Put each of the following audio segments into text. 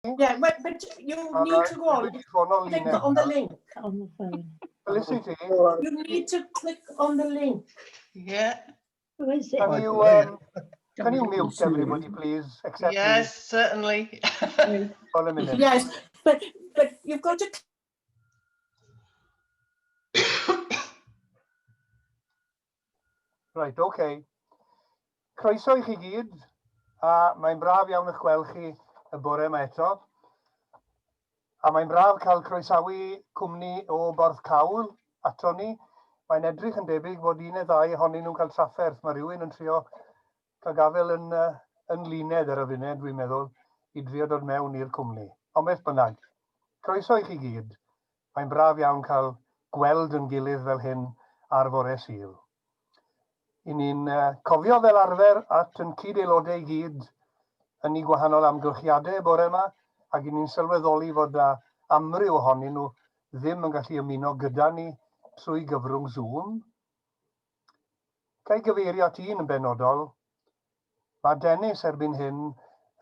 Yeah, but, but you need to go on, Dwi wedi ffono click Luned on the nawr. link. On the phone. Felicity, You need to click on the link. Yeah, Who is it? can you, um, can you mute everybody, please, except me yes, certainly. for a minute? Yes, but, but you've got to Right, okay. Croeso i chi gyd, a mae'n braf iawn eich gweld chi y bore yma eto. A mae'n braf cael croesawu cwmni o Borth Cawl ato ni. Mae'n edrych yn debyg bod un neu ddau ohonyn nhw'n cael trafferth. Mae rhywun yn trio cael gafael yn, uh, yn luned ar y funud, dwi'n meddwl, i drio dod mewn i'r cwmni. Ond beth bynnag, croeso i chi gyd. Mae'n braf iawn cael gweld yn gilydd fel hyn ar fore Sul. I ni'n cofio fel arfer at yn cyd-aelodau i gyd yn eu gwahanol amgylchiadau bore yma, ac i ni'n sylweddoli fod na amryw ohonyn nhw ddim yn gallu ymuno gyda ni trwy gyfrwng Zoom. Ga i gyfeirio at un yn benodol? Mae Dennis erbyn hyn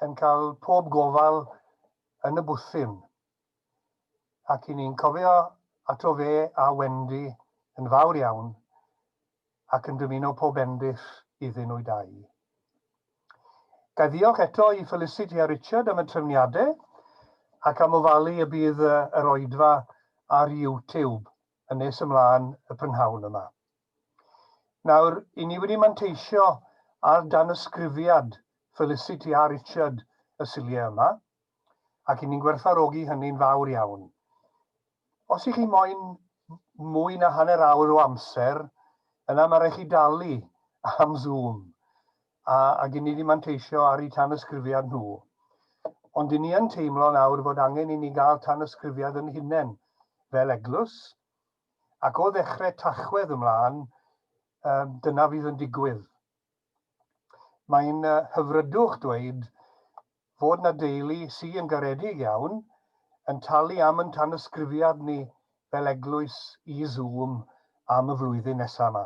yn cael pob gofal yn y bwthyn, ac i ni'n cofio ato fe a Wendy yn fawr iawn ac yn dymuno pob bendith iddyn nhw'u dau. Ga i ddiolch eto i Felicity a Richard am y trefniadau ac am ofalu y bydd yr oedfa ar YouTube yn nes ymlaen y prynhawn yma. Nawr, i ni wedi manteisio ar danysgrifiad Felicity a Richard y Suliau yma, ac i ni'n gwerthfawrogi hynny'n fawr iawn. Os ych chi moyn mwy na hanner awr o amser, yna mae rhaid chi dalu am Zoom, a, ac i ni wedi manteisio ar eu tanysgrifiad nhw. Ond i ni yn teimlo nawr fod angen i ni gael tanysgrifiad yn hunain fel eglwys, ac o ddechrau Tachwedd ymlaen, dyna fydd yn digwydd. Mae'n hyfrydwch dweud fod na deulu sy yn garedig iawn yn talu am yn tanysgrifiad ni fel eglwys i Zoom am y flwyddyn nesaf yma.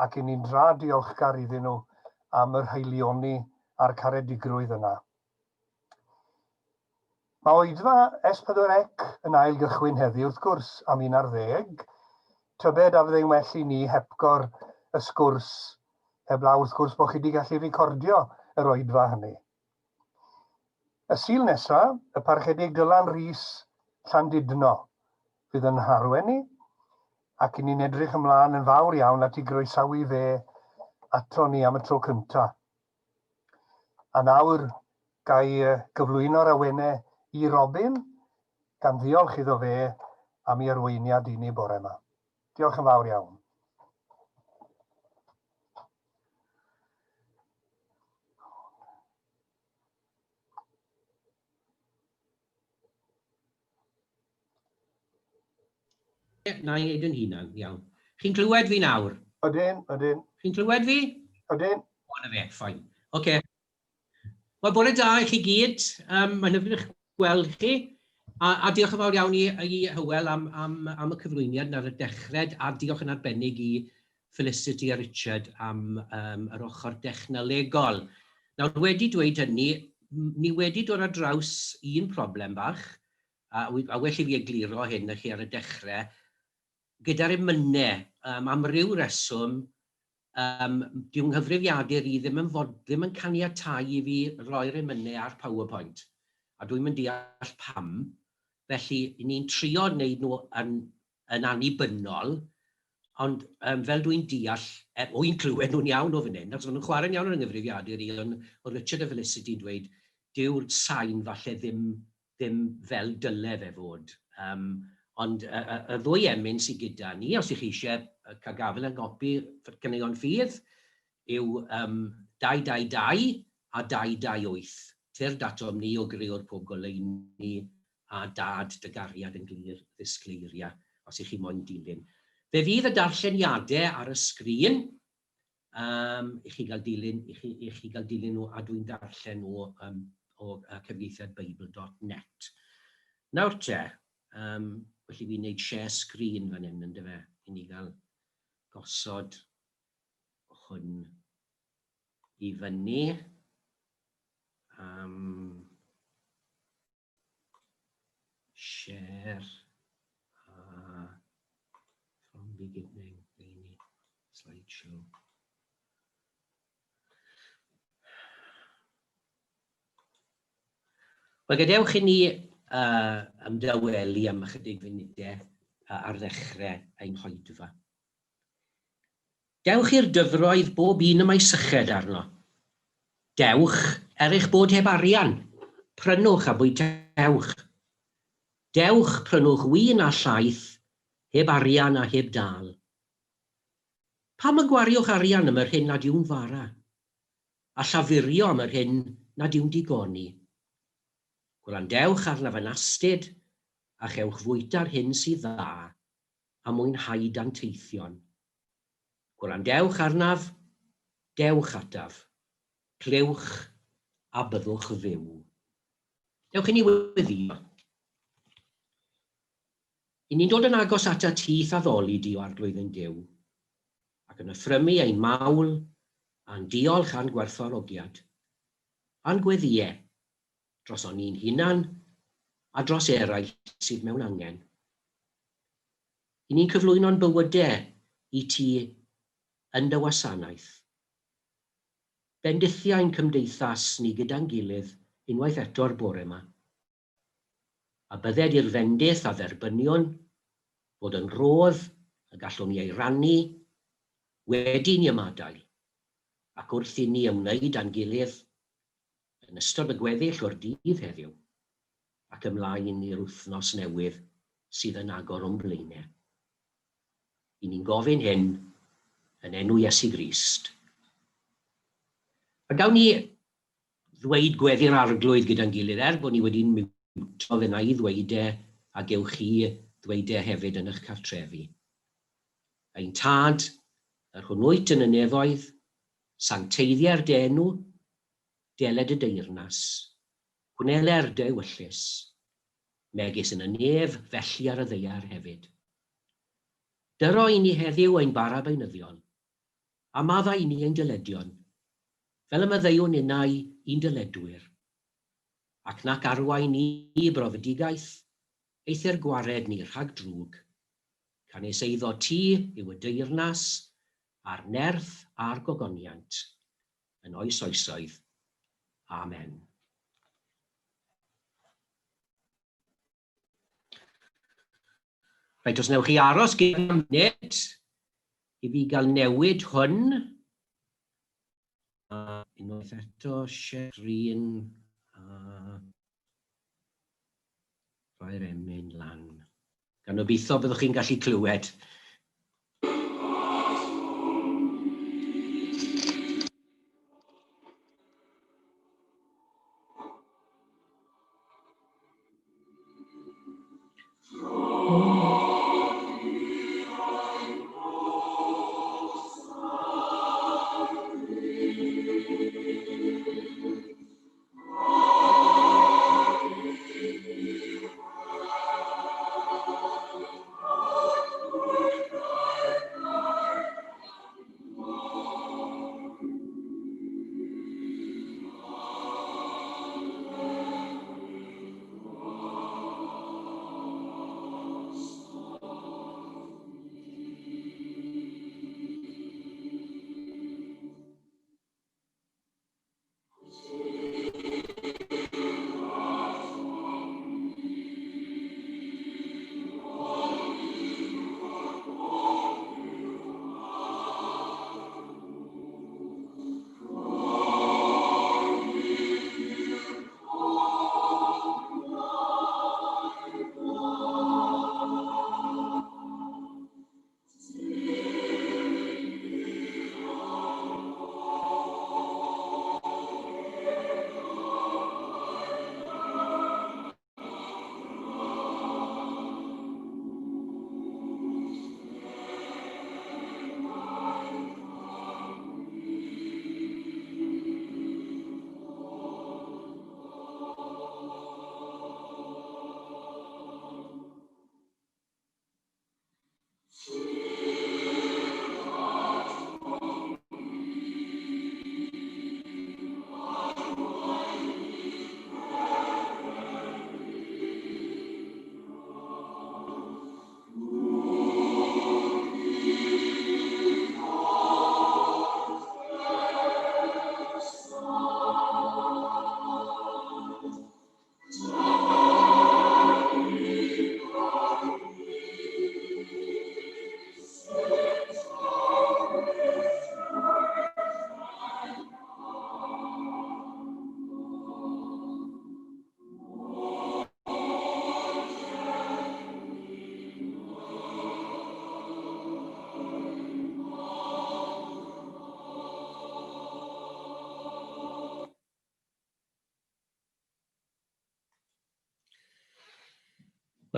Ac i ni'n dra diolchgar iddyn nhw am yr haelioni a'r caredigrwydd yna. Mae oedfa S4C yn ail gychwyn heddi wrth gwrs am un ar ddeg. Tybed a fyddai'n well i ni hepgor y sgwrs heblaw wrth gwrs bod chi wedi gallu recordio yr oedfa hynny. Y Sul nesa, y Parchedig Dylan Rees Llandudno fydd yn harwen ni, ac i ni'n edrych ymlaen yn fawr iawn at i groesawu fe ato ni am y tro cyntaf. A nawr, ga i gyflwyno'r awenau i Robin, gan ddiolch iddo fe am ei arweiniad i ni bore yma. Diolch yn fawr iawn. Na i wneud yn hunan, iawn. Chi'n clywed fi nawr? Ydyn, ydyn. Chi'n clywed fi? Ydyn. O, na fe, fine. Oce. Wel, bore da i chi gyd. Um, mae'n hyfryd eich gweld chi. A, a diolch yn fawr iawn i, i Hywel am, am, am y cyflwyniad ar y dechrau, a diolch yn arbennig i Felicity a Richard am um, yr ochr dechnolegol. Nawr, wedi dweud hynny, ni wedi dod ar draws un problem bach, a, a well i fi egluro hyn i chi ar y dechrau, gyda'r emynau, um, am ryw reswm, um, dyw nghyfrifiadur i ddim yn, fod, ddim yn caniatau i fi roi'r emynau ar PowerPoint, a dwi'n mynd deall pam. Felly, ni'n trio wneud nhw yn, yn annibynnol, ond um, fel dwi'n deall, er, wy'n clywed nhw'n iawn o fan hyn, achos maen nhw'n chwarae'n iawn ar y nghyfrifiadur i, ond oedd Richard a Felicity'n dweud, dyw'r sain falle ddim ddim fel dyle fe fod. Yym, ond y, y, y ddwy emyn sydd gyda ni, os ych chi eisiau cael gafael ar gopi Caneuon Ffydd, yw um, 222 a 228. Tyrd atom ni o greo'r pob goleuni a dad dy gariad yn glir ddisgleiria, os ych chi moyn dilyn. Fe fydd y darlleniadau ar y sgrin, um, i chi gael dilyn, i chi, i chi gael dilyn nhw, a dwi'n darllen nhw um, o uh, cyfieithiad Bible.net. Nawr te, um, felly fi'n neud share screen fan hyn, ynddo fe, i ni gael gosod hwn i fyny. Um, Share. A from beginning, slideshow. Wel, gadewch i ni ymdawelu am ychydig funudau ar ddechrau ein hoedfa. Dewch i'r dyfroedd bob un y mae syched arno. Dewch, er eich bod heb arian, prynwch a bwytewch. Dewch, prynwch win a llaeth, heb arian a heb dâl. Pam y gwariwch arian am yr hyn nad yw'n fara, a llafurio am yr hyn nad yw'n digoni? Gwrandewch arnaf yn astud, a chewch fwyta'r hyn sydd dda, a mwynhau danteithion. Gwrandewch arnaf, dewch ataf, clywch a byddwch fyw. Dewch i ni weddïo. I ni'n dod yn agos atat ti i'th addoli di, O Arglwydd ein Duw, ac yn offrymu ein mawl, a'n diolch a'n gwerthfawrogiad, a'n gweddïe, droson ni'n hunan a dros eraill sydd mewn angen. I ni'n cyflwyno'n bywyde i ti yn dy wasanaeth. Bendithiai'n cymdeithas ni gyda'n gilydd unwaith eto'r bore 'ma. A bydded i'r fendith a dderbyniwn fod yn rhodd y gallwn ni ei rannu wedi i ni ymadael, ac wrth i ni ymwneud â'n gilydd yn ystod y gweddill o'r dydd heddiw, ac ymlaen i'r wythnos newydd sydd yn agor o'n blaenau. I ni'n gofyn hyn yn enw Iesu Grist. A gawn ni ddweud gweddi'r Arglwydd gyda'n gilydd, er bod ni wedi'n miwtio, fe wna i ddweud e, a gewch chi ddweud e hefyd yn eich cartrefi. Ein Tad, yr hwn wyt yn y nefoedd, sancteiddier dy enw, deled y deyrnas, gwneler dy ewyllys, megis yn y nef, felly ar y ddaear hefyd. Dyro i ni heddiw ein bara beunyddiol, a maddau i ni ein dyledion, fel y maddeuwn innau i'n dyledwyr, ac nac arwain ni i brofedigaeth, eithr gwared ni rhag drwg, canys eiddo ti yw y deyrnas, a'r nerth, a'r gogoniant, yn oes oesoedd. Amen. Reit, os newch chi aros gyda munud i fi gael newid hwn. A unwaith eto, share screen a rhoi'r emyn lan. Gan obeithio byddwch chi'n gallu clywed.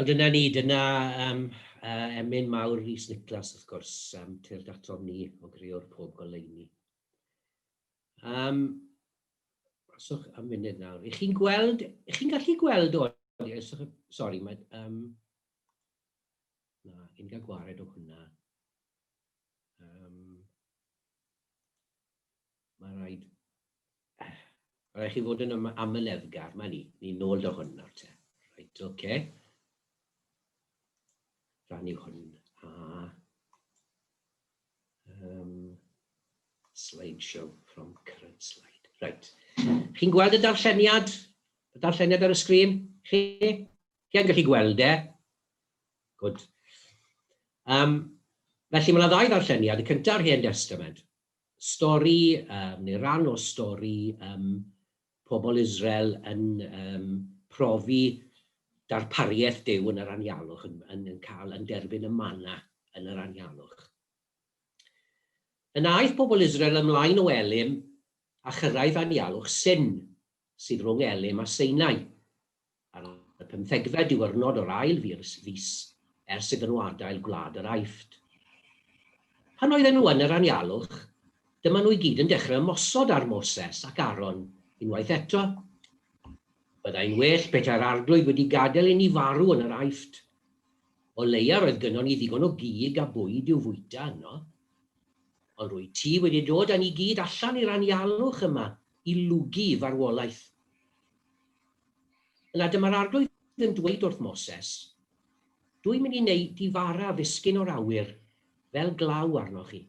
Wel, dyna ni, dyna um, emyn mawr Rhys Niclas, wrth gwrs, tyrd atom ni o greo'r pob goleuni. Um, Aswch am munud nawr. Ych chi'n gweld, ych chi'n gallu gweld o, sori, mae, na, un gael gwared o hwnna. Mae rhaid... Mae rhaid chi fod yn amyneddgar. Mae ni. Ni nôl do hwn nawr te. Reit, oce. Okay. Rannu hwn a... Slideshow from current slide. Right. Chi'n gweld y darlleniad? Y darlleniad ar y sgrin? Chi? Chi yn gallu gweld e? Good. Felly mae yna ddau ddarlleniad. Y cyntaf o'r Hen Destament. Stori, um, neu ran o stori um, pobl Israel yn um, profi darpariaeth Duw yn yr anialwch, yn, yn, yn cael, yn derbyn y mana yn yr anialwch. Yna aeth pobl Israel ymlaen o Elim a chyrraedd anialwch Sin, sydd rhwng Elim a Sinai, ar y pymthegfed diwrnod o'r ail fis ers iddyn nhw adael gwlad yr Aifft. Pan oedden nhw yn yr anialwch, dyma nhw i gyd yn dechrau ymosod ar Moses ac Aaron unwaith eto. Byddai'n well petai'r Arglwydd wedi gadael i ni farw yn yr Aifft. O leia roedd gynnon ni ddigon o gig a bwyd i'w fwyta yno. Ond rwyt ti wedi dod â ni gyd allan i'r anialwch yma i lwgu i farwolaeth. Yna dyma'r Arglwydd yn dweud wrth Moses, Dw i'n mynd i wneud i fara ddisgyn o'r awyr fel glaw arnoch chi.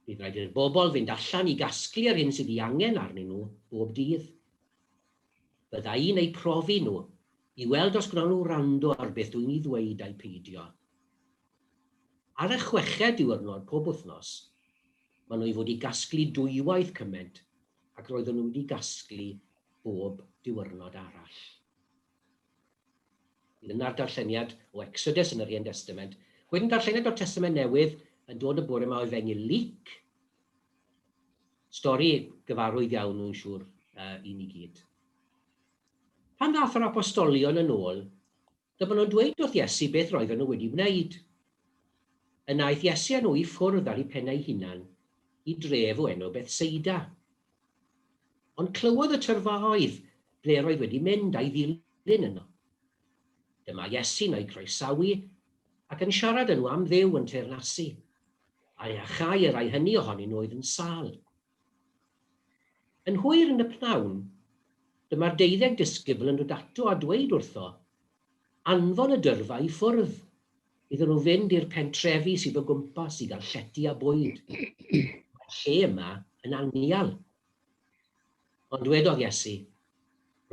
Bydd rhaid i'r bobl fynd allan i gasglu yr hyn sydd ei angen arnyn nhw bob dydd. Bydda i'n eu profi nhw i weld os gwnawn nhw wrando ar beth dw i'n ei ddweud ai peidio. Ar y chweched diwrnod pob wythnos, maen nhw i fod i gasglu dwywaith cymaint ac roeddwn nhw wedi gasglu bob diwrnod arall. Dyna'r darlleniad o Exodus yn yr Hen Destament. Wedyn darlleniad o'r Testament Newydd yn dod y bore yma o Efengyl Luc. Stori gyfarwydd iawn, wy'n siŵr, i ni gyd. Pan ddath yr apostolion yn ôl, dyma nhw'n dweud wrth Iesu beth roedden nhw wedi wneud. Yna aeth Iesu â nhw i ffwrdd ar eu pennau hunan i dref o enw Bethseida. Ond clywodd y tyrfaoedd ble roedd wedi mynd a'i ddilyn yno. Dyma Iesu'n eu croesawu ac yn siarad â nhw am Dduw yn teyrnasu, a iachau y rhai hynny ohonyn nhw oedd yn sâl. Yn hwyr yn y pnawn, dyma'r deuddeg disgybl yn dod ato a dweud wrtho, Anfon y dyrfa i ffwrdd, iddyn nhw fynd i'r pentrefi sydd o gwmpas i gael llety a bwyd. Mae'r lle yma yn anial. Ond dwedodd Iesu,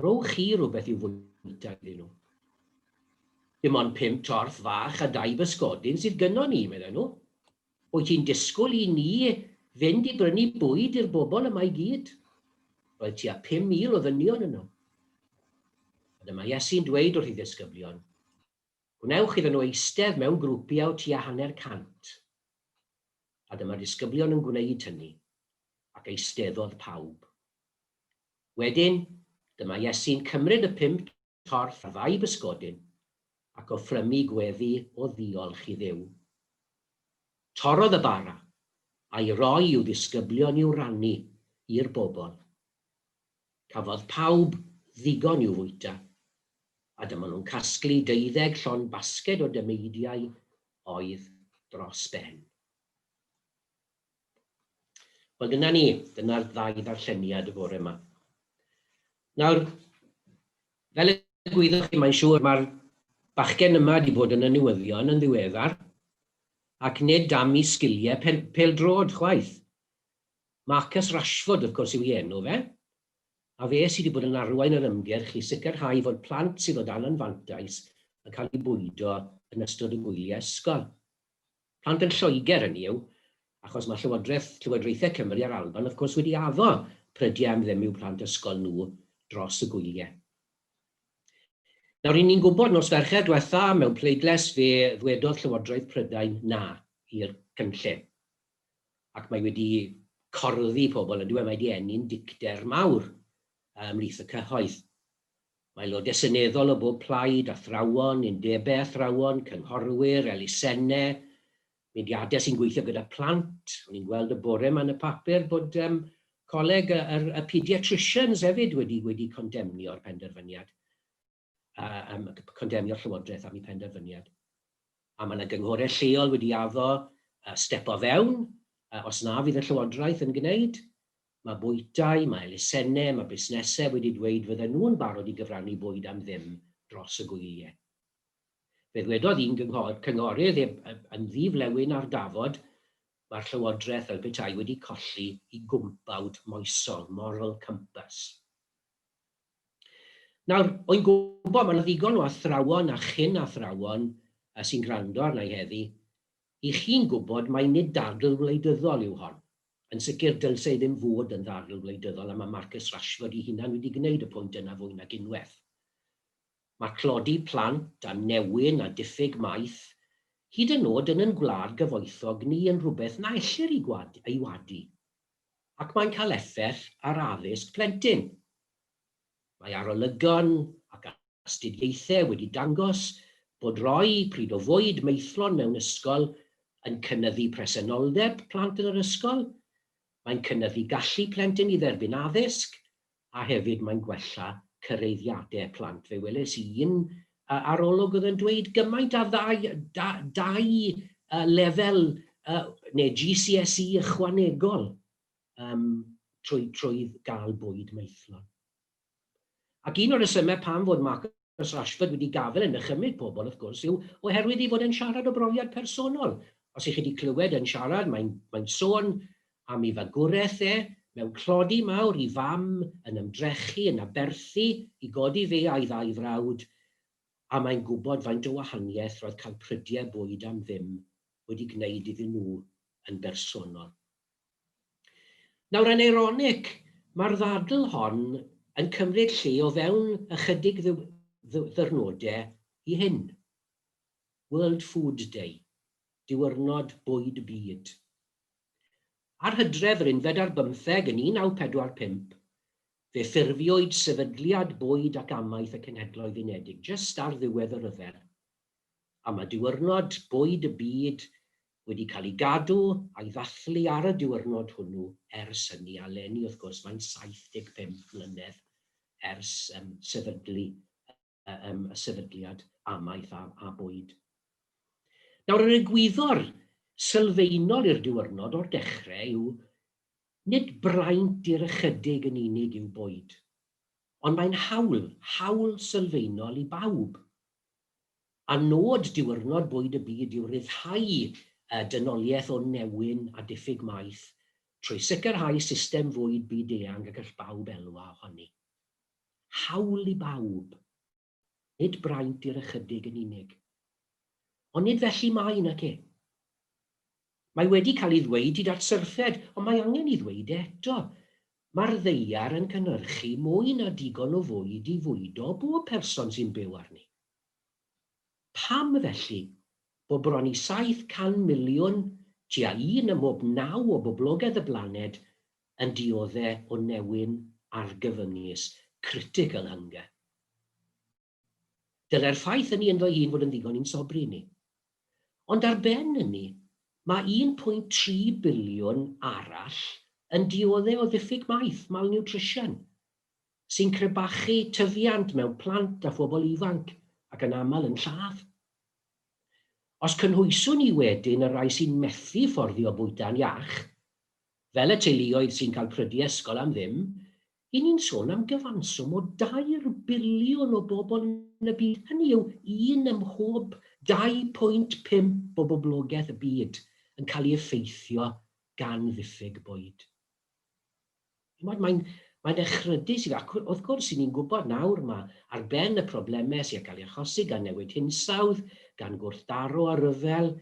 Rhowch chi rhywbeth i'w fwyta iddyn nhw. Dim ond pum torth fach a dau bysgodyn sydd gynnon ni, medden nhw. Wyt ti'n disgwyl i ni fynd i brynu bwyd i'r bobl yma i gyd? Roedd tua 5,000 o ddynion yno. A dyma Iesu'n dweud wrth ei ddisgyblion, Gwnewch iddyn nhw eistedd mewn grwpiau tua hanner cant. A dyma'r disgyblion yn gwneud hynny, ac eisteddodd pawb. Wedyn, dyma Iesu'n cymryd y pum torth a ddau bysgodyn, ac offrymu gweddi o ddiolch i Dduw. Torrodd y bara, a'i roi i'w ddisgyblion i'w rannu i'r bobl. Cafodd pawb ddigon i'w fwyta, a dyma nhw'n casglu deuddeg llond basged o dameidiau oedd dros ben. Wel, dyna ni, dyna'r ddau ddarlleniad y bore yma. Nawr, fel y gwyddoch chi, mae'n siŵr, mae'r bachgen yma wedi bod yn y newyddion yn ddiweddar, ac nid am ei sgiliau pêl-droed chwaith. Marcus Rashford, wrth gwrs, yw ei enw fe, a fe sydd wedi bod yn arwain yr ymgyrch i sicrhau fod plant sydd o dan anfantais yn cael eu bwydo yn ystod y gwyliau ysgol. Plant yn Lloegr, hynny yw, achos mae Llywodraeth, Llywodraethau Cymru a'r Alban, wrth gwrs, wedi addo prydiau am ddim i'w plant ysgol nhw dros y gwyliau. Nawr, ry'n ni'n gwybod, nos Fercher diwetha, mewn pleidlais, fe ddwedodd Llywodraeth Prydain na i'r cynllun. Ac mae wedi corddi pobl, yn dyw e, mae wedi ennyn dicter mawr ymhlith y cyhoedd. Mae aelodau seneddol o bob plaid, athrawon, undebau athrawon, cynghorwyr, elusennau, mudiadau sy'n gweithio gyda plant. O'n i'n gweld y bore yma yn y papur bod um, coleg y, y, y pediatricians hefyd wedi, wedi condemnio'r penderfyniad. Um, condemnio'r Llywodraeth am ei penderfyniad. A mae yna gynghorau lleol wedi addo uh, step o fewn uh, os na fydd y Llywodraeth yn gwneud. Mae bwytai, mae elusennau, mae busnesau wedi dweud fydden nhw'n barod i gyfrannu bwyd am ddim dros y gwyliau. Fe ddwedodd un cynghorydd yn ddi-flewyn ar dafod, mae'r Llywodraeth fel petai wedi colli i gwmpawd moesol, moral compass. Nawr, o'n gwybod, mae yna ddigon o athrawon a chyn-athrawon sy'n gwrando arna i heddi, i chi'n gwybod mai nid dadl wleidyddol yw hon. Yn sicr, dylse i ddim fod yn ddadl wleidyddol a mae Marcus Rashford ei hunan wedi gwneud y pwynt yna fwy nag unwaith. Mae tlodi plant a newyn a diffyg maeth, hyd yn nod yn yn gwlad gyfoethog ni yn rhywbeth na ellir ei ei wadu. Ac mae'n cael effaith ar addysg plentyn. Mae arolygon ac astudiaethau wedi dangos bod rhoi pryd o fwyd maethlon mewn ysgol yn cynyddu presenoldeb plant yn yr ysgol, mae'n cynyddu gallu plentyn i dderbyn addysg, a hefyd mae'n gwella cyraeddiadau plant. Fe weles i un arolwg oedd yn dweud gymaint â ddau, da, dau lefel neu GCSE ychwanegol um, trwy, trwy gael bwyd maethlon. Ac un o'r rhesymau pam fod Marcus Rashford wedi gafael yn nychymyg pobl, wrth gwrs, yw oherwydd ei fod e'n siarad o brofiad personol. Os ych chi wedi clywed e'n siarad, mae'n mae sôn am ei fagwraeth e mewn tlodi mawr, ei fam yn ymdrechu, yn aberthu i godi fe a'i ddau frawd, a mae'n gwybod faint o wahaniaeth roedd cael prydiau bwyd am ddim wedi gwneud iddyn nhw yn bersonol. Nawr, yn eironig, mae'r ddadl hon yn cymryd lle o fewn ychydig ddiwrnodau i hyn. World Food Day, Diwrnod Bwyd y Byd. Ar Hydref yr unfed ar bymtheg yn 1945, fe ffurfiwyd Sefydliad Bwyd ac Amaeth y Cenhedloedd Unedig jyst ar ddiwedd y rhyfel, a mae Diwrnod Bwyd y Byd wedi cael ei gadw a'i ddathlu ar y diwrnod hwnnw ers hynny, a 'leni wrth gwrs mae'n 75 mlynedd ers um, sefydlu um, y sefydliad amaeth a, a bwyd. Nawr, yr egwyddor sylfaenol i'r diwrnod o'r dechrau yw nid braint i'r ychydig yn unig yw bwyd, ond mae'n hawl, hawl sylfaenol i bawb. A nod diwrnod bwyd y byd yw rhyddhau y dynoliaeth o newyn a diffyg maeth trwy sicrhau system fwyd byd-eang y gall bawb elwa ohoni. Hawl i bawb, nid braint i'r ychydig yn unig. Ond nid felly mae, nac e? Mae wedi cael ei ddweud hyd at syrffed, ond mae angen ei ddweud e eto. Mae'r ddaear yn cynhyrchu mwy na digon o fwyd i fwydo bob person sy'n byw arni. Pam, felly, bod bron i 700 miliwn, tua un ym mhob naw o boblogaeth y blaned, yn diodde' o newyn argyfyngus, critical hunger? Dylai'r ffaith hynny ynddo'i hun fod yn ddigon i'n sobri ni. Ond ar ben hynny, mae 1.3 biliwn arall yn diodde' o ddiffyg maeth, malnutrition, sy'n crebachu tyfiant mewn plant a phobl ifanc ac yn aml yn lladd. Os cynhwyswn ni wedyn y rhai sy'n methu fforddio bwyta'n iach, fel y teuluoedd sy'n cael prydiau ysgol am ddim, 'y ni'n sôn am gyfanswm o dair biliwn o bobl yn y byd, hynny yw un ym mhob 2.5 o boblogaeth y byd yn cael ei effeithio gan ddiffyg bwyd. Chimod, mae'n mae'n echrydus i fi, ac wrth gwrs, 'y ni'n gwybod nawr, mae ar ben y problemau sy'n cael eu achosi gan newid hinsawdd, gan gwrthdaro a rhyfel,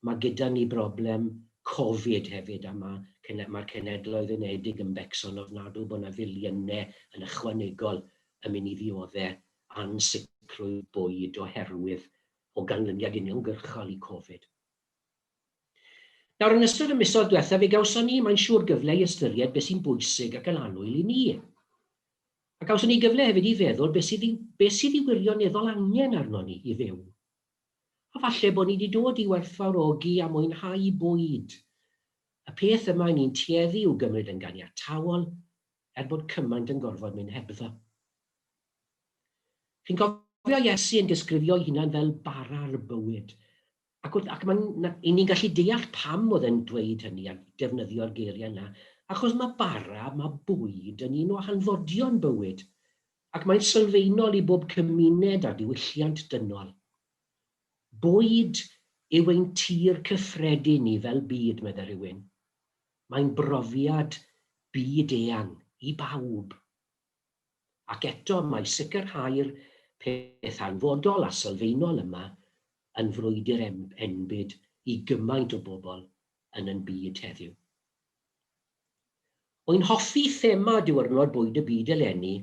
mae gyda ni broblem Covid hefyd, a mae mae'r Cenhedloedd Unedig yn becso'n ofnadw bod 'na filiynau yn ychwanegol yn mynd i ddiodde' ansicrwydd bwyd oherwydd o ganlyniad uniongyrchol i Covid. Nawr, yn ystod y misoedd diwethaf, fe gawson ni, mae'n siŵr, gyfle i ystyried beth sy'n bwysig ac yn annwyl i ni. A gawson ni gyfle hefyd i feddwl beth sydd i, beth sydd i wirioneddol angen arno ni i fyw. A falle bod ni wedi dod i werthfawrogi a mwynhau bwyd. Y peth yma ni'n tueddu i'w gymryd yn ganiataol, er bod cymaint yn gorfod mynd hebddo. Chi'n cofio Iesu yn disgrifio'i hunan fel bara'r bywyd. Ac, wrth, ac mae'n, i ni'n gallu deall pam oedd e'n dweud hynny a defnyddio'r geiriau yna, achos mae bara, mae bwyd yn un o hanfodion bywyd, ac mae'n sylfaenol i bob cymuned a diwylliant dynol. Bwyd yw ein tir cyffredin ni fel byd, meddai rhywun. Mae'n brofiad byd eang i bawb. Ac eto mae sicrhau'r peth hanfodol a sylfaenol yma yn frwydr enbyd i gymaint o bobl yn yn byd heddiw. Wy'n hoffi thema Diwrnod Bwyd y Byd eleni,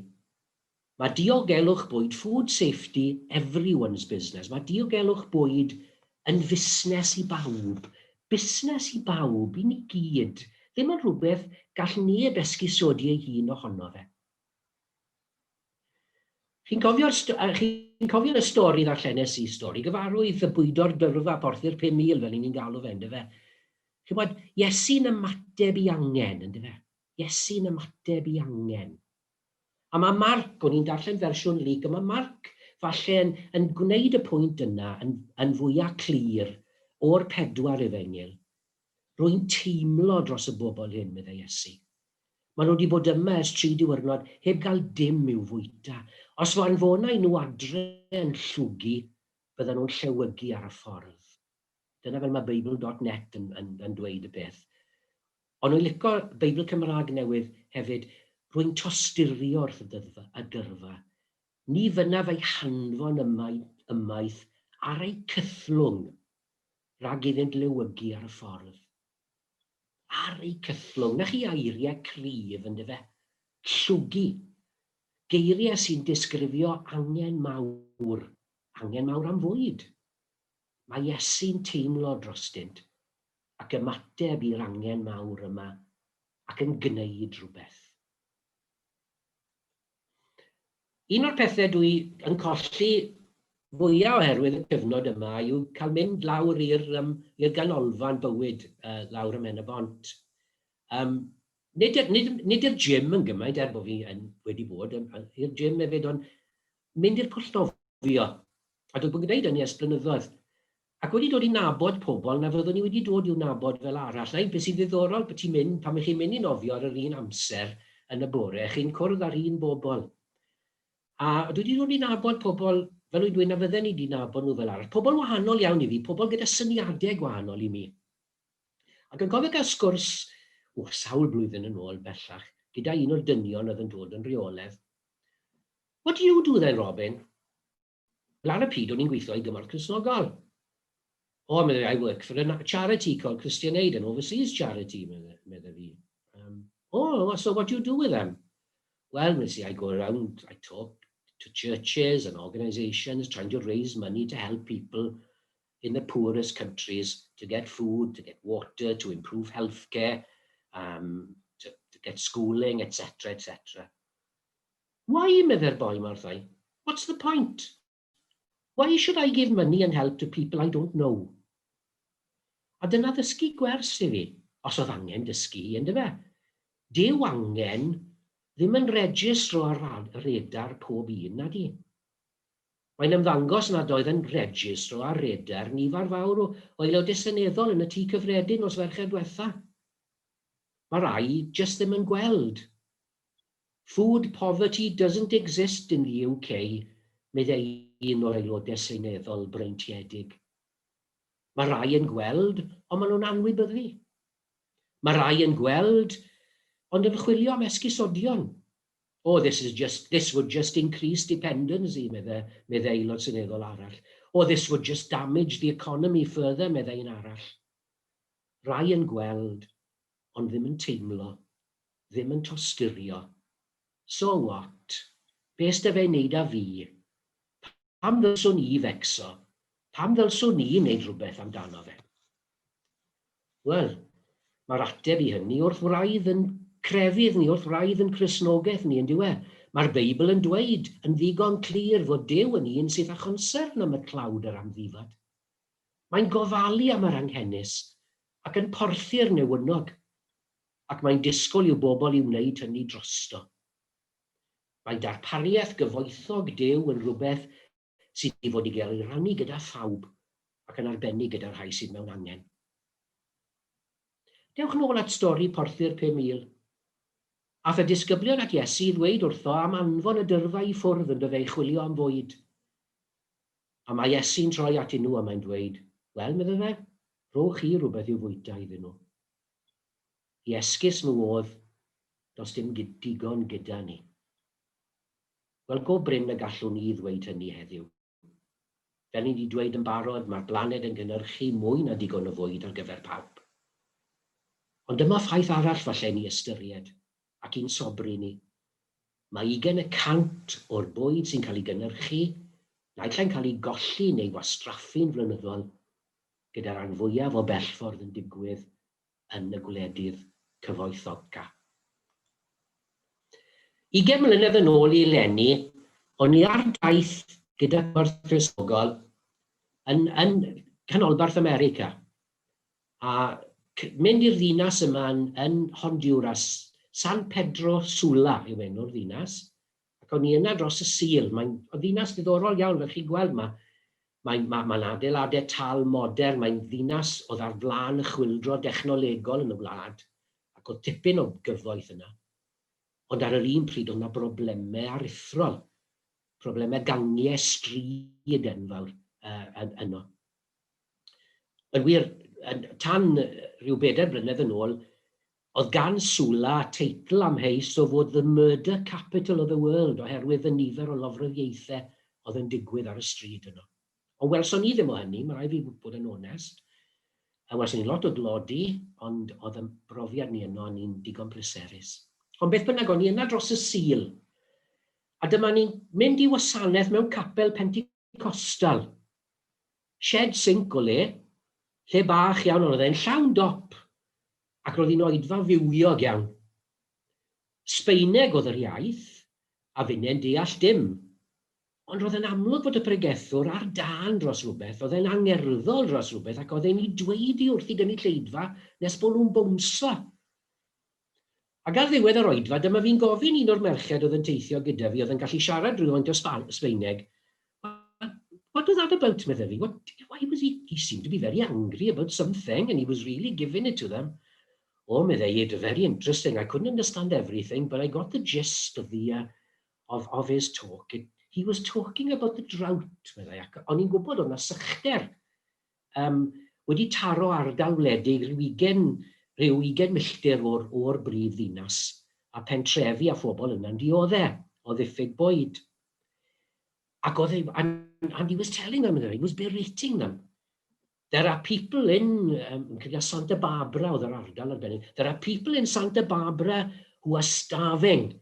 mae diogelwch bwyd, food safety, everyone's business, mae diogelwch bwyd yn fusnes i bawb, busnes i bawb, i ni gyd, ddim yn rhywbeth gall neb esgusodi ei hun ohono fe. Chi'n cofio'r chi'n cofio'r y stori ddarllenes i, stori gyfarwydd, y bwydo'r dyrfa porthi'r 5,000 fel 'y ni'n galw fe, yndyfe? Chi'n gwybod, Iesu'n ymateb i angen, yndyfe? Iesu'n ymateb i angen. A mae Marc, o'n i'n darllen fersiwn Luc, a mae Marc falle yn, yn gwneud y pwynt yna yn, yn fwyaf clir o'r pedwar efengyl. Rwy'n teimlo dros y bobl hyn, meddai Iesu. Maen nhw wedi bod yma ers tri diwrnod heb gael dim i'w fwyta. Os fy anfona i nhw adre yn llwgu, byddan nhw'n llewygu ar y ffordd. Dyna fel mae Beibl dot net yn, yn, yn dweud y peth. Ond rwy'n licio Beibl Cymraeg newydd hefyd, rwy'n tosturio wrth y dyrfa, y dyrfa. Ni fynnaf eu hanfon ymaith, ymaith ar eu cythlwng, rhag iddynt lewygu ar y ffordd. Ar eu cythlwng. 'Na chi eiriau cryf, yndyfe? Llwgu. Geiriau sy'n disgrifio angen mawr. Angen mawr am fwyd. Mae Iesu'n teimlo drostynt ac ymateb i'r angen mawr yma ac yn gwneud rhywbeth. Un o'r pethau dwi yn colli fwyaf oherwydd y cyfnod yma yw cael mynd lawr i'r um, i'r ganolfan bywyd uh, lawr ym Mhen-y-bont. Um, nid, nid, nid i'r gym yn gymaint, er bod fi yn, wedi bod i'r gym hefyd, ond mynd i'r pwll nofio. A dwi wedi bod yn gwneud hynny ers blynyddoedd. Ac wedi dod i nabod pobl na fyddwn i wedi dod i'w nabod fel arall. Na un peth sy'n ddiddorol, bod ti'n mynd, pan chi'n mynd i nofio ar yr un amser yn y bore, chi'n cwrdd â'r un bobl. A dwi wedi dod i nabod pobl, fel wy'n dweud, na fydden i wedi nabod nhw fel arall. Pobl wahanol iawn i fi, pobl gyda syniadau gwahanol i mi. Ac yn cofio cael sgwrs, o, sawl blwyddyn yn ôl bellach, gyda un o'r dynion oedd yn dod yn rheolaidd. What do you do then, Robin? Wel, ar y pryd o'n i'n gweithio i Gymorth Cristnogol. Oh, meddai, I work for a charity called Christian Aid, an overseas charity, meddai fi. Oh, so what do you do with them? Well, see, I go around, I talk to churches and organisations trying to raise money to help people in the poorest countries to get food, to get water, to improve healthcare, to get schooling, etc., etc. Why, meddai'r boi 'ma wrtha i, what's the point? Why should I give money and help to people I don't know? A dyna ddysgu gwers i fi, os oedd angen dysgu hi, yndyfe? Dyw angen ddim yn registro ar radar pob un, nadi? Mae'n ymddangos nad oedd yn registro ar radar nifer fawr o aelodau seneddol yn y Tŷ Cyffredin nos Fercher dwetha. Mae rai jyst ddim yn gweld. Food poverty doesn't exist in the UK, meddai un o'r aelodau seneddol breintiedig. Mae rai yn gweld, ond maen nhw'n anwybyddu. Mae rai yn gweld, ond yn chwilio am esgusodion. Oh, this is just, this would just increase dependency, meddai, meddai aelod seneddol arall. Oh, this would just damage the economy further, meddai un arall. Rai yn gweld, ond ddim yn teimlo. Ddim yn tosturio. So what? Be s'da fe i wneud â fi? Pam ddylswn i fecso? Pam ddylswn i wneud rhywbeth amdano fe? Wel, mae'r ateb i hynny wrth wraidd yn crefydd ni, wrth wraidd yn Cristnogaeth ni, yn dyw e? Mae'r Beibl yn dweud yn ddigon clir fod Duw yn un sydd â chonsyrn am y tlawd a'r amddifad. Mae'n gofalu am yr anghenus ac yn porthu'r newynog, ac mae'n disgwyl i'w bobl i wneud hynny drosto. Mae darpariaeth gyfoethog Duw yn rhywbeth sydd i fod i gael ei rannu gyda phawb, ac yn arbennig gyda'r rhai sydd mewn angen. Dewch nôl at stori Porthu'r 5,000. Ath y disgyblion at Iesu i ddweud wrtho am anfon y dyrfa i ffwrdd ynddo fe i chwilio am fwyd. A mae Iesu'n troi atyn nhw a mae'n dweud, Wel, medde fe, rhowch chi rhywbeth i'w fwyta iddyn nhw. I esgus nhw oedd, Does dim digon gyda ni. Wel, go brin y gallwn ni ddweud hynny heddiw. Fel ni 'di dweud yn barod, mae'r blaned yn cynhyrchu mwy na digon o fwyd ar gyfer pawb. Ond dyma ffaith arall falle i ni ystyried, ac i'n sobri ni. Mae ugain y cant o'r bwyd sy'n cael ei gynhyrchu, naill ai'n cael ei golli neu wastraffu'n flynyddol, gyda rhan fwyaf o bellffordd yn digwydd yn y gwledydd cyfoethoca. Ugain mlynedd yn ôl i eleni, o'n i ar daith gyda Cymorth Cristnogol yn, yn Canolbarth America. A mynd i'r ddinas yma yn, yn Honduras, San Pedro Sula yw enw'r ddinas, Ac o'n i yna dros y Sul. Mae'n ddinas ddiddorol iawn, fel chi'n gweld, mae mae'n ma, mae'n adeiladau tal modern, mae'n ddinas oedd ar flaen y chwyldro dechnolegol yn y wlad, ac oedd tipyn o gyfoeth yna. Ond ar yr un pryd oedd yna broblemau aruthrol, problemau gangiau stryd enfawr uh, yno. Yn wir, tan rhyw bedair blynedd yn ôl, oedd gan Sula teitl amheus o fod the murder capital of the world oherwydd y nifer o lofruddiaethau oedd yn digwydd ar y stryd yno. Ond welson ni ddim o hynny, mae rhaid fi bod yn onest. A welson ni lot o dlodi, ond oedd y brofiad ni yno yn un digon pleserus. Ond beth bynnag, o'n i yna dros y Sul. A dyma ni'n mynd i wasanaeth mewn capel Pentecostal. Shed sinc o le, lle bach iawn, ond oedd e'n llawn dop, ac roedd hi'n oedfa fywiog iawn. Sbaeneg oedd yr iaith, a finne'n deall dim. Ond roedd e'n amlwg fod y pregethwr ar dân dros rywbeth, oedd e'n angerddol dros rywbeth, ac oedd e'n ei dweud hi wrth i gynulleidfa nes bod nhw'n bownsio. Ac ar ddiwedd yr oedfa, dyma fi'n gofyn un o'r merched oedd yn teithio gyda fi, oedd yn gallu siarad rhywfaint o Sbaeneg, What was that about, medde fi? What, why was he, he seemed to be very angry about something and he was really giving it to them. Oh, medde hi, it was very interesting. I couldn't understand everything, but I got the gist of the, of, of his talk. It, he was talking about the drought, meddai, ac o'n i'n gwybod oedd na sychder um, wedi taro ardal wledig rhyw ugain, rhyw ugain milltir o'r, or brif ddinas, a pentrefi a phobl yna'n diodde o ddiffyg bwyd. Ac oedd e, and, and he was telling them, he was berating them. There are people in, um, Santa Barbara oedd yr ardal arbennig, there are people in Santa Barbara who are starving.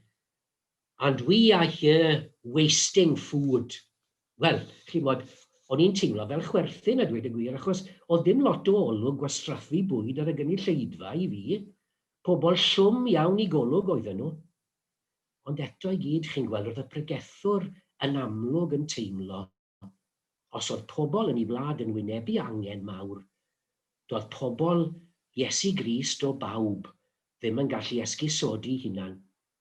And we are here wasting food. Wel, chimod, o'n i'n teimlo fel chwerthin a dweud y gwir, achos oedd dim lot o olwg gwastraffu bwyd ar y gynulleidfa i fi. Pobl llwm iawn i golwg oedden nhw. Ond eto i gyd, chi'n gweld, roedd y pregethwr yn amlwg yn teimlo os oedd pobl yn ei wlad yn wynebu angen mawr, doedd pobl Iesu Grist o bawb ddim yn gallu esgusodi hunan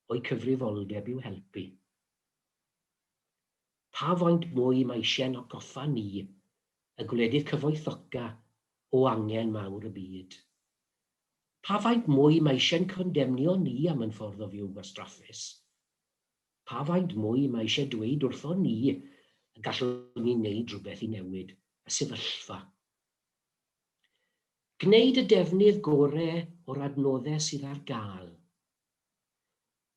o'u cyfrifoldeb i'w helpu. Pa faint mwy mae eisiau'n atgoffa ni, y gwledydd cyfoethoca, o angen mawr y byd? Pa faint mwy mae eisiau'n condemnio ni am yn ffordd o fyw gwastraffus? Pa faint mwy mae eisiau dweud wrthon ni y gallwn ni wneud rhywbeth i newid y sefyllfa? Gwneud y defnydd gore o'r adnoddau sydd ar gael.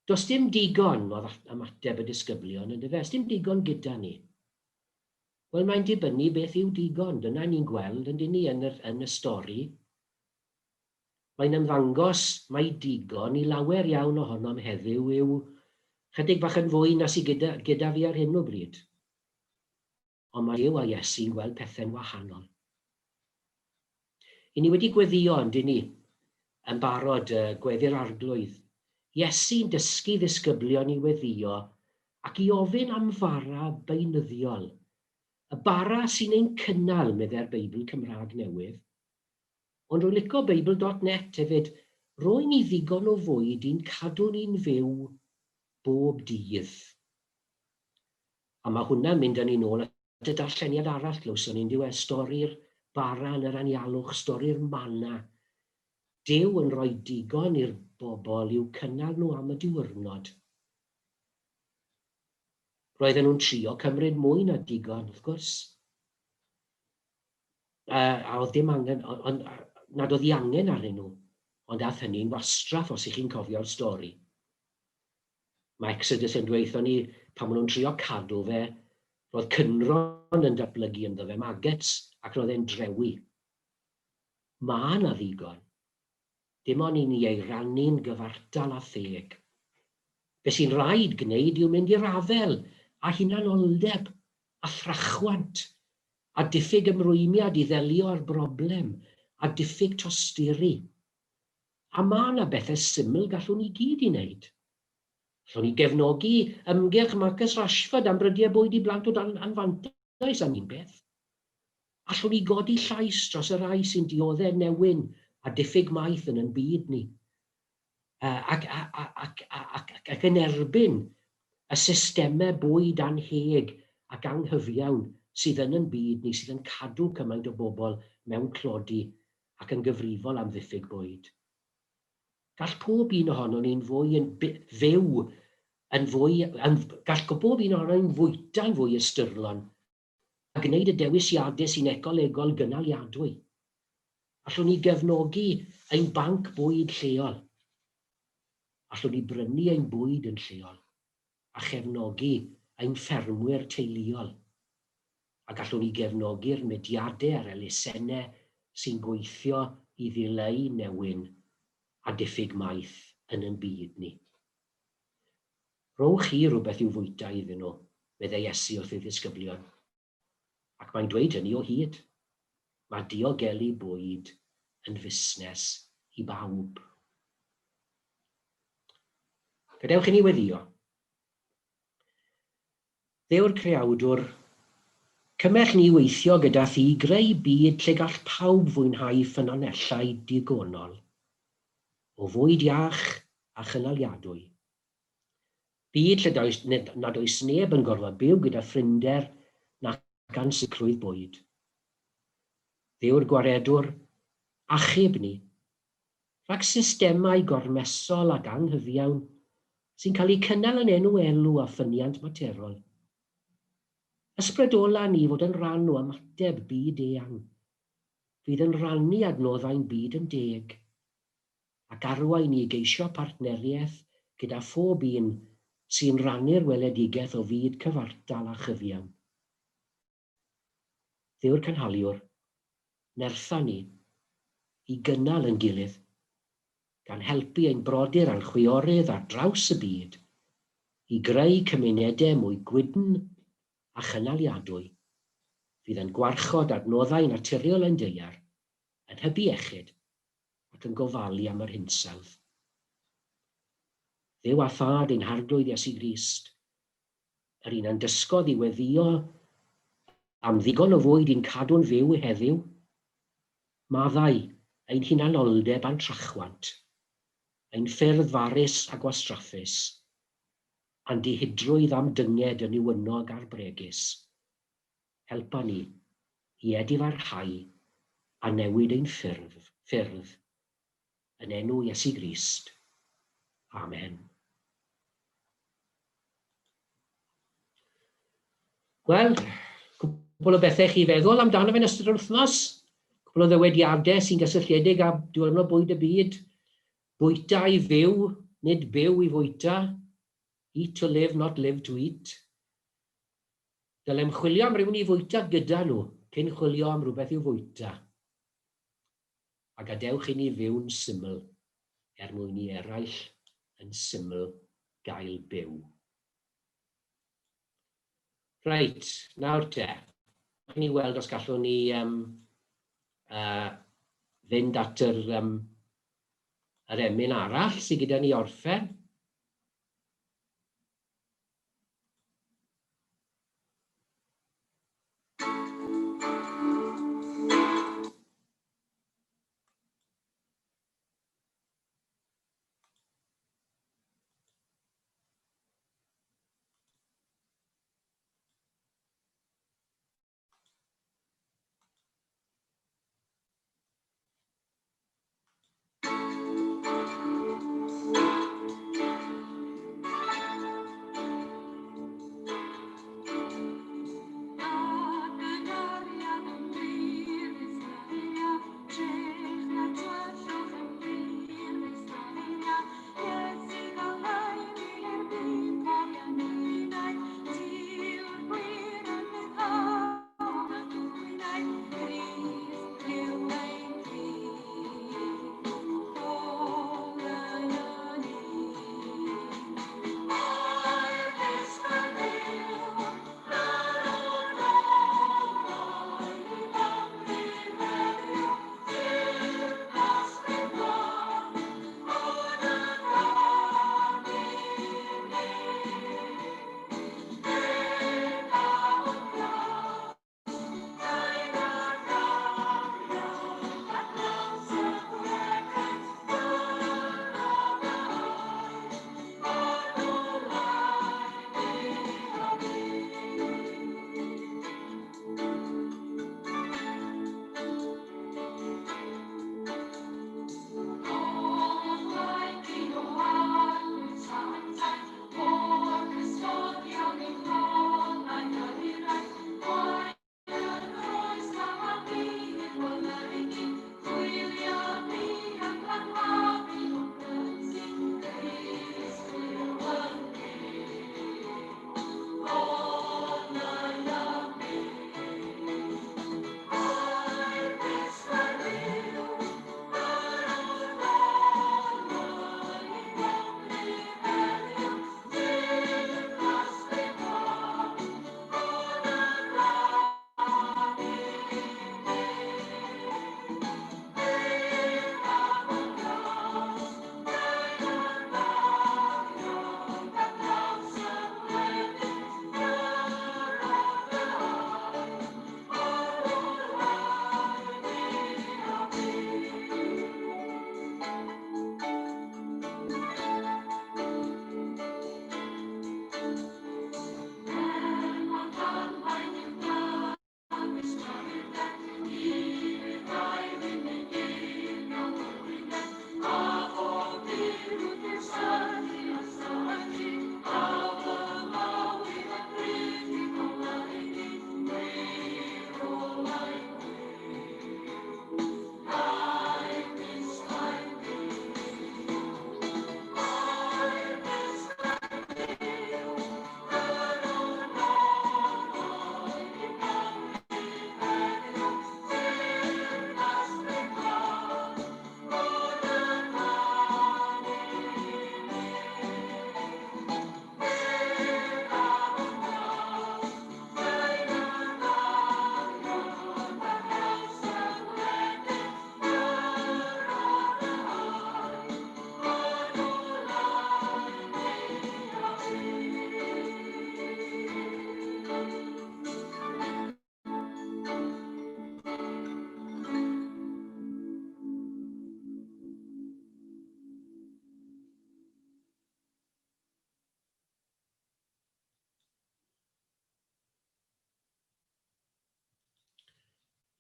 Does dim digon, oedd ymateb y disgyblion, yndyfe? Does dim digon gyda ni. Wel, mae'n dibynnu beth yw digon. Dyna ni'n gweld, yndyn ni, yn, yr, yn y stori. Mae'n ymddangos mai digon i lawer iawn ohonom heddiw yw chydig bach yn fwy na sy gyda, gyda fi ar hyn o bryd. Ond mae Duw a Iesu'n gweld pethau'n wahanol. I ni wedi gweddio, yndyn ni, yn barod, gweddi'r Arglwydd. Iesu'n dysgu ddisgyblion i weddio. ac i ofyn am fara beunyddiol, y bara sy'n ein cynnal, meddai'r Beibl Cymraeg Newydd. Ond rwy'n lico Beibl dot net hefyd, roi ni ddigon o fwyd i'n cadw ni'n fyw bob dydd. A mae hwnna'n mynd â ni nôl at y darlleniad arall glywson ni, yndyw e? Stori'r bara yn yr anialwch, stori'r mana. Duw yn rhoi digon i'r bobl i'w cynnal nhw am y diwrnod. Roedden nhw'n trio cymryd mwy na digon, wrth gwrs. A oedd dim angen, ond nad oedd ei angen arnyn nhw, ond ath hynny'n wastraff os ych chi'n cofio'r stori. Mae Exodus yn dweud wrthon ni, pan maen nhw'n trio cadw fe, roedd cynrhon yn datblygu ynddo fe, maggots, ac roedd e'n drewi. Mae 'na ddigon. Dim ond i ni ei rannu'n gyfartal a theg. Be sy'n rhaid gwneud yw mynd i'r afael â hunanoldeb a thrachwant a diffyg ymrwymiad i ddelio â'r broblem a diffyg tosturi. A mae 'na bethau syml gallwn ni gyd i wneud. Allwn ni gefnogi ymgyrch Marcus Rashford am brydiau bwyd i blant o dan anfantais am un peth. Allwn ni godi llais dros y rhai sy'n dioddef newyn a diffyg maeth yn yn byd ni, ac, ac, ac, ac yn erbyn y systemau bwyd annheg ac anghyfiawn sydd yn yn byd ni, sydd yn cadw cymaint o bobl mewn tlodi ac yn gyfrifol am ddiffyg bwyd. Gall pob un ohonon ni'n fwy yn fyw yn fwy, yn, gall bob un ohonon ni'n fwyta'n fwy ystyrlon a gwneud y dewisiadau sy'n ecolegol gynaliadwy. Allwn ni gefnogi ein banc bwyd lleol? Allwn ni brynu ein bwyd yn lleol a chefnogi ein ffermwyr teuluol? A gallwn ni gefnogi'r mudiadau a'r elusennau sy'n gweithio i ddileu newyn a diffyg maeth yn ein byd ni? Rhowch chi rywbeth i'w fwyta iddyn nhw, meddai Iesu wrth ei ddisgyblion. Ac mae'n dweud hynny o hyd. Mae diogelu bwyd yn fusnes i bawb. Gadewch i ni weddïo. Dduw'r Creawdwr, cymell ni weithio gyda thi i greu byd lle gall pawb fwynhau ffynonellau digonol o fwyd iach a chynaliadwy. Byd lle does, nad oes neb yn gorfod byw gyda phrinder nac ansicrwydd bwyd. Dduw'r Gwaredwr, achub ni rhag systemau gormesol ac anghyfiawn sy'n cael eu cynnal yn enw elw a ffyniant materol. Ysbrydola ni fod yn rhan o ymateb byd eang, fydd yn rhannu adnoddau'n byd yn deg, ac arwain ni i geisio partneriaeth gyda phob un sy'n rhannu'r weledigaeth o fyd cyfartal a chyfiawn. Dduw'r Cynhaliwr, nertha ni i gynnal ein gilydd, gan helpu ein brodyr a'n chwiorydd ar draws y byd i greu cymunedau mwy gwydn a chynaliadwy fydd yn gwarchod adnoddau naturiol ein daear, yn hybu iechyd ac yn gofalu am yr hinsawdd. Dduw a Thad ein Harglwydd Iesu Grist, Yr un a'n dysgodd i weddïo am ddigon o fwyd i'n cadw'n fyw heddiw. Maddau ein hunanoldeb a'n trachwant, ein ffyrdd farus a gwastraffus, a'n dihidrwydd am dynged y newynog a'r bregus. Helpa ni i edifarhau a newid ein ffyrdd, ffyrdd, yn enw Iesu Grist. Amen. Wel, cwpl o bethau chi feddwl amdano fe'n ystod yr wythnos. Cwpl o ddywediadau sy'n gysylltiedig â Diwrnod Bwyd y Byd. Bwyta i fyw, nid byw i fwyta. Eat to live, not live to eat. Dylem chwilio am rywun i fwyta gyda nhw cyn chwilio am rhywbeth i'w fwyta. A gadewch i ni fyw'n syml er mwyn i eraill yn syml gael byw. Reit, nawr te. Dewch i ni weld os gallwn ni um, uh, fynd at yr, um, yr emyn arall sydd gyda ni orffen.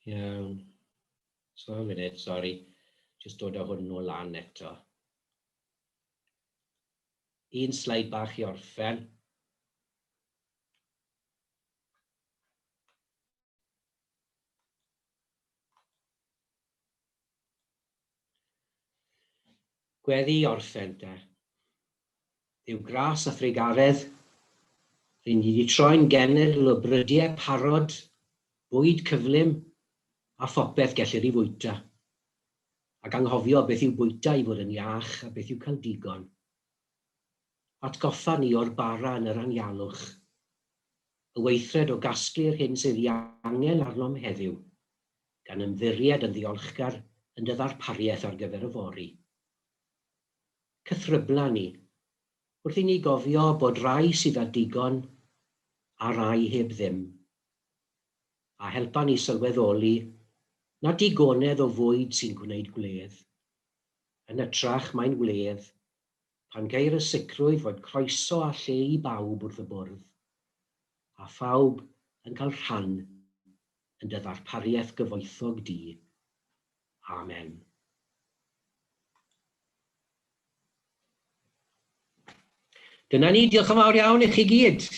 Iawn. So a munud, sori. Jyst dod â hwn nôl lan eto. Un sleid bach i orffen. Gweddi i orffen te. Dduw gras a thrugaredd, ry'n ni wedi troi'n genedl o brydiau parod, bwyd cyflym, a phopeth gellir ei fwyta. Ac anghofio beth yw bwyta i fod yn iach a beth yw cael digon. Atgoffa ni o'r bara yn yr anialwch. Y weithred o gasglu'r hyn sydd ei angen arnom heddiw, gan ymddiried yn ddiolchgar yn dy ddarpariaeth ar gyfer yfory. Cythrybla ni, wrth i ni gofio bod rai sydd â digon a rai heb ddim. A helpa ni sylweddoli nad digonedd o fwyd sy'n gwneud gwledd. Yn hytrach, mae'n wledd pan geir y sicrwydd fod croeso a lle i bawb wrth y bwrdd, a phawb yn cael rhan yn dy ddarpariaeth gyfoethog di. Amen. Dyna ni, diolch yn fawr iawn i chi gyd.